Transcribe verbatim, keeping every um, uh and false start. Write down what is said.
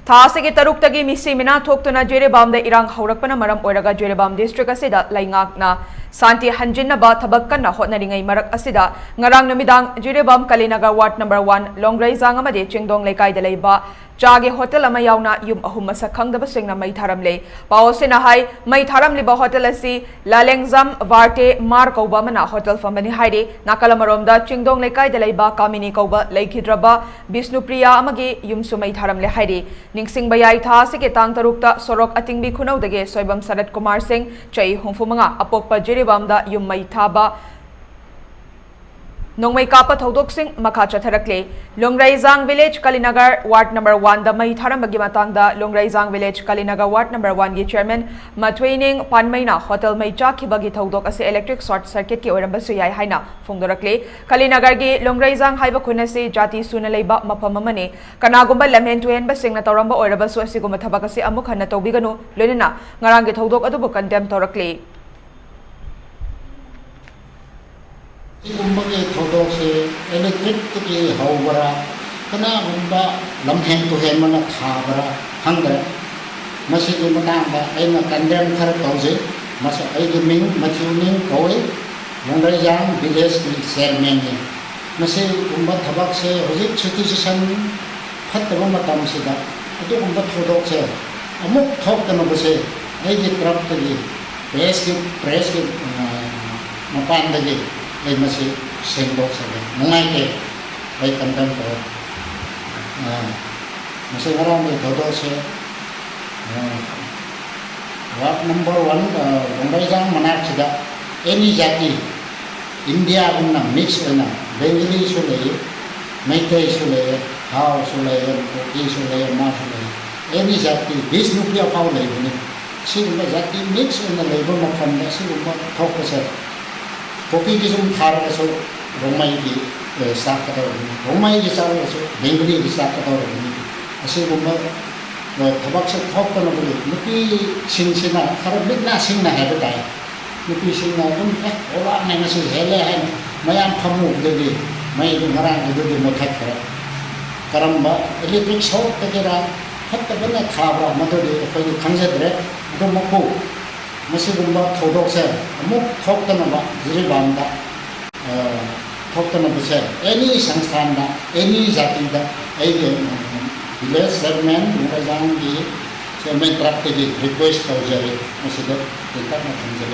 ꯊꯥ ꯑꯁꯤꯒꯤ ꯇꯔꯨꯛꯇꯒꯤ ꯃꯤꯁꯤ ꯃꯤꯅꯥ ꯊꯣꯛꯇꯨꯅ ꯖꯤꯔꯤꯕꯥꯝꯗ ꯏꯔꯥꯡ ꯍꯧꯔꯛꯄꯅ ꯃꯔꯝ ꯑꯣꯏꯔꯒ ꯖꯤꯔꯤꯕꯥꯝ ꯗꯤꯁꯇ꯭ꯔꯤꯛ ꯑꯁꯤꯗ ꯂꯩꯉꯥꯛꯅ ꯁꯥꯟꯇꯤ ꯍꯟꯖꯤꯟꯅꯕ ꯊꯕꯛ ꯀꯟꯅ ꯍꯣꯠꯅꯔꯤꯉꯩ ꯃꯔꯛ ꯑꯁꯤꯗ, ꯉꯔꯥꯡ ꯅꯨꯃꯤꯗꯥꯡ ꯖꯤꯔꯤꯕꯥꯝ ꯀꯂꯤꯅꯒꯔ ꯋꯥꯔꯗ ꯅꯝꯕꯔ ꯋꯥꯟ ꯂꯣꯡꯒ꯭ꯔꯩꯖꯥꯡ ꯑꯃꯗꯤ ꯆꯤꯡꯗꯣꯡ ꯂꯩꯀꯥꯏꯗ ꯂꯩꯕ ꯆꯥꯒꯤ ꯍꯣꯇꯦꯜ ꯑꯃ ꯌꯥꯎꯅ ꯌꯨꯝ ꯑꯍꯨꯝ ꯃꯁꯛ ꯈꯪꯗꯕꯁꯤꯡꯅ ꯃꯩ ꯊꯥꯔꯝꯂꯦ꯫ ꯄꯥꯎ ꯑꯁꯤꯅ ꯍꯥꯏ, ꯃꯩ ꯊꯥꯔꯝꯂꯤꯕ ꯍꯣꯇꯦꯜ ꯑꯁꯤ ꯂꯥꯂꯦꯡꯖꯥꯝ ꯚꯥꯔꯇꯦ ꯃꯥꯔ ꯀꯧꯕ ꯑꯃꯅ ꯍꯣꯇꯦꯜ ꯐꯝꯕꯅꯤ ꯍꯥꯏꯔꯤ꯫ ꯅꯥꯀꯜ ꯑꯃꯔꯣꯝꯗ ꯆꯤꯡꯗꯣꯡ ꯂꯩꯀꯥꯏꯗ ꯂꯩꯕ ꯀꯥꯃꯤꯅꯤ ꯀꯧꯕ ꯂꯩꯈꯤꯗ꯭ꯔꯕ ꯕꯤꯁꯅꯨꯄ꯭ꯔꯤꯌꯥ ꯑꯃꯒꯤ ꯌꯨꯝꯁꯨ ꯃꯩ ꯊꯥꯔꯝꯂꯦ ꯍꯥꯏꯔꯤ꯫ ꯅꯤꯡꯁꯤꯡꯕ ꯌꯥꯏ, ꯊꯥ ꯑꯁꯤꯒꯤ ꯇꯥꯡ ꯇꯔꯨꯛꯇ ꯁꯣꯔꯣꯛ ꯑꯇꯤꯡꯕꯤ ꯈꯨꯅꯧꯗꯒꯤ ꯁꯣꯏꯕꯝ ꯁꯔꯠ ꯀꯨꯃꯥꯔ ꯁꯤꯡ, ꯆꯍꯤ ꯍꯨꯝꯐꯨ ꯃꯉꯥ, ꯑꯄꯣꯛꯄ ꯖꯤꯔꯤꯕꯥꯝꯗ ꯌꯨꯝ ꯃꯩ ꯊꯥꯕ, ꯅꯣꯡꯃꯩ ꯀꯥꯞꯄ ꯊꯧꯗꯣꯛꯁꯤꯡ ꯃꯈꯥ ꯆꯠꯊꯔꯛꯂꯤ꯫ ꯂꯣꯡꯔꯩꯖꯥꯡ ꯚꯤꯂꯦꯖ ꯀꯂꯤꯅꯒꯔ ꯋꯥꯔꯗ ꯅꯝꯕꯔ ꯋꯥꯟꯗ ꯃꯩ ꯊꯥꯔꯝꯕꯒꯤ ꯃꯇꯥꯡꯗ ꯂꯣꯡꯔꯩꯖꯥꯡ ꯚꯤꯂꯦꯖ ꯀꯂꯤꯅꯒꯔ ꯋꯥꯔꯗ ꯅꯝꯕꯔ ꯋꯥꯟꯒꯤ ꯆꯤꯌꯔꯃꯦꯟ ꯃꯊꯨꯏꯅꯤꯡ ꯄꯥꯟꯃꯩꯅ ꯍꯣꯇꯦꯜ ꯃꯩ ꯆꯥꯛꯈꯤꯕꯒꯤ ꯊꯧꯗꯣꯛ ꯑꯁꯤ ꯏꯂꯦꯛꯇ꯭ꯔꯤꯛ ꯁꯣꯔꯠ ꯁꯔꯀꯤꯠꯀꯤ ꯑꯣꯏꯔꯝꯕꯁꯨ ꯌꯥꯏ ꯍꯥꯏꯅ ꯐꯣꯡꯗꯣꯔꯛꯂꯤ꯫ ꯀꯂꯤꯅꯒꯔꯒꯤ ꯂꯣꯡꯔꯩꯖꯥꯡ ꯍꯥꯏꯕ ꯈꯨꯟ ꯑꯁꯤ ꯖꯥꯇꯤ ꯁꯨꯅ ꯂꯩꯕ ꯃꯐꯝ ꯑꯃꯅꯤ꯫ ꯀꯅꯥꯒꯨꯝꯕ ꯂꯝꯍꯦꯟ ꯇꯨꯍꯦꯟꯕꯁꯤꯡꯅ ꯇꯧꯔꯝꯕ ꯑꯣꯏꯔꯕꯁꯨ ꯑꯁꯤꯒꯨꯝꯕ ꯊꯕꯛ ꯑꯁꯤ ꯑꯃꯨꯛ ꯍꯟꯅ ꯇꯧꯕꯤꯒꯅꯨ, ꯂꯣꯏꯅꯅ ꯉꯔꯥꯡꯒꯤ ꯊꯧꯗꯣꯛ ꯑꯗꯨꯕꯨ ꯀꯟꯗꯦꯝ ꯇꯧꯔꯛꯂꯤ꯫ ꯁꯤꯒꯨꯝꯕꯒꯤ ꯊꯧꯗꯣꯛꯁꯤ ꯏꯂꯦꯛꯇ꯭ꯔꯤꯛꯇꯒꯤ ꯍꯧꯕ꯭ꯔꯥ, ꯀꯅꯥꯒꯨꯝꯕ ꯂꯝꯍꯦꯟ ꯇꯨꯍꯦꯟꯕꯅ ꯊꯥꯕ꯭ꯔꯥ ꯈꯪꯗ꯭ꯔꯦ꯫ ꯃꯁꯤꯒꯤ ꯃꯇꯥꯡꯗ ꯑꯩꯅ ꯀꯟꯗꯦꯝ ꯈꯔ ꯇꯧꯖꯩ꯫ ꯃꯁꯤ ꯑꯩꯒꯤ ꯃꯤꯡ ꯃꯊꯤꯎꯅꯤꯡ ꯀꯧꯏ, ꯂꯣꯡꯒꯩꯖꯥꯡ ꯚꯤꯂꯦꯖꯀꯤ ꯆꯤꯌꯔꯃꯦꯟꯅꯤ꯫ ꯃꯁꯤꯒꯨꯝꯕ ꯊꯕꯛꯁꯦ ꯍꯧꯖꯤꯛ ꯁꯤꯆꯨꯋꯦꯁꯟ ꯐꯠꯇꯕ ꯃꯇꯝꯁꯤꯗ ꯑꯗꯨꯒꯨꯝꯕ ꯊꯧꯗꯣꯛꯁꯦ ꯑꯃꯨꯛ ꯊꯣꯛꯇꯅꯕꯁꯦ ꯑꯩꯒꯤ ꯇꯔꯞꯇꯒꯤ, ꯄ꯭ꯔꯦꯁꯀꯤ, ꯄ꯭ꯔꯦꯁꯀꯤ, ꯑ, ꯃꯄꯥꯟꯗꯒꯤ ꯑꯩ ꯃꯁꯤ ꯁꯦꯡꯗꯣꯛꯆꯒꯦ꯫ ꯅꯨꯡꯉꯥꯏꯇꯦ, ꯑꯩ ꯀꯟꯗꯦꯝ ꯇꯧꯋꯦ꯫ ꯑ, ꯃꯁꯤ ꯉꯔꯥꯡꯒꯤ ꯊꯧꯗꯣꯛꯁꯦ, ꯑ, ꯋꯥꯔꯗ ꯅꯝꯕꯔ ꯋꯥꯟ, ꯑ, ꯂꯣꯡꯒꯩꯖꯥꯡ ꯃꯅꯥꯛꯁꯤꯗ ꯑꯦꯅꯤ ꯖꯥꯇꯤ, ꯏꯟꯗꯤꯌꯥꯒꯨꯝꯅ ꯃꯤꯛꯁ ꯑꯣꯏꯅ ꯕꯦꯡꯒꯂꯤꯁꯨ ꯂꯩ, ꯃꯩꯇꯩꯁꯨ ꯂꯩ, ꯍꯥꯎꯁꯨ ꯂꯩ, ꯀꯨꯀꯤꯁꯨ ꯂꯩ, ꯃꯥꯁꯨ ꯂꯩ, ꯑꯦꯅꯤ ꯖꯥꯇꯤ, ꯕꯤꯁꯅꯨꯄ꯭ꯔꯤꯌꯥ ꯐꯥꯎ ꯂꯩꯕꯅꯤ꯫ ꯁꯤꯒꯨꯝꯕ ꯖꯥꯇꯤ ꯃꯤꯛꯁ ꯑꯣꯏꯅ ꯂꯩꯕ ꯃꯐꯝꯗ ꯁꯤꯒꯨꯝꯕ ꯊꯣꯛꯄꯁꯦ, ꯀꯨꯀꯤꯒꯤ ꯁꯨꯝ ꯊꯥꯔꯒꯁꯨ ꯔꯣꯡꯃꯩꯒꯤ, ꯑꯦ, ꯆꯥꯛꯀꯗꯧꯔꯕꯅꯤ, ꯔꯣꯡꯃꯩꯒꯤ ꯆꯥꯔꯒꯁꯨ ꯕꯦꯡꯒꯂꯤꯒꯤ ꯆꯥꯛꯀꯗꯧꯔꯕꯅꯤ꯫ ꯑꯁꯤꯒꯨꯝꯕ, ꯑꯦ, ꯊꯕꯛꯁꯦ ꯊꯣꯛꯇꯅꯕꯒꯤ ꯅꯨꯄꯤꯁꯤꯡꯁꯤꯅ ꯈꯔ ꯃꯤꯠ ꯅꯥ ꯁꯤꯡꯅ ꯍꯥꯏꯕ ꯇꯥꯏ꯫ ꯅꯨꯄꯤꯁꯤꯡꯅ ꯑꯗꯨꯝ, "ꯑꯦ, ꯑꯣꯂꯥꯛꯅ ꯉꯁꯤ ꯍꯦꯜꯂꯦ" ꯍꯥꯏꯅ ꯃꯌꯥꯝ ꯐꯝꯃꯨꯕꯗꯒꯤ ꯃꯩꯗꯨ ꯉꯔꯥꯡꯒꯤꯗꯨꯗꯤ ꯃꯨꯊꯠꯈ꯭ꯔꯦ꯫ ꯀꯔꯝꯕ ꯏꯂꯦꯛꯇ꯭ꯔꯤꯛ ꯁꯣꯛꯇꯒꯤꯔ, ꯐꯠꯇꯕꯅ ꯊꯥꯕ꯭ꯔꯥ, ꯃꯗꯨꯗꯤ ꯑꯩꯈꯣꯏꯗꯤ ꯈꯪꯖꯗ꯭ꯔꯦ꯫ ꯑꯗꯨꯃꯛꯄꯨ ꯃꯁꯤꯒꯨꯝꯕ ꯊꯧꯗꯣꯛꯁꯦ ꯑꯃꯨꯛ ꯊꯣꯛꯇꯅꯕ, ꯖꯤꯔꯤꯕꯥꯝꯗ, ꯑ, ꯊꯣꯛꯇꯅꯕꯁꯦ ꯑꯦꯅꯤ ꯁꯪꯁꯊꯥꯟꯗ, ꯑꯦꯅꯤ ꯖꯥꯇꯤꯗ ꯑꯩꯒꯤ, ꯎꯝ, ꯚꯤꯂꯦꯖ ꯆꯤꯌꯔꯃꯦꯟ, ꯃꯨꯒꯥꯏꯖꯥꯡꯒꯤ ꯆꯤꯌꯔꯃꯦꯟ ꯇꯔꯞꯇꯒꯤ ꯔꯤꯀ꯭ꯋꯦꯁ ꯇꯧꯖꯔꯤ꯫ ꯃꯁꯤꯗ ꯇꯦꯟꯇꯛꯅ ꯊꯝꯖꯔꯤ꯫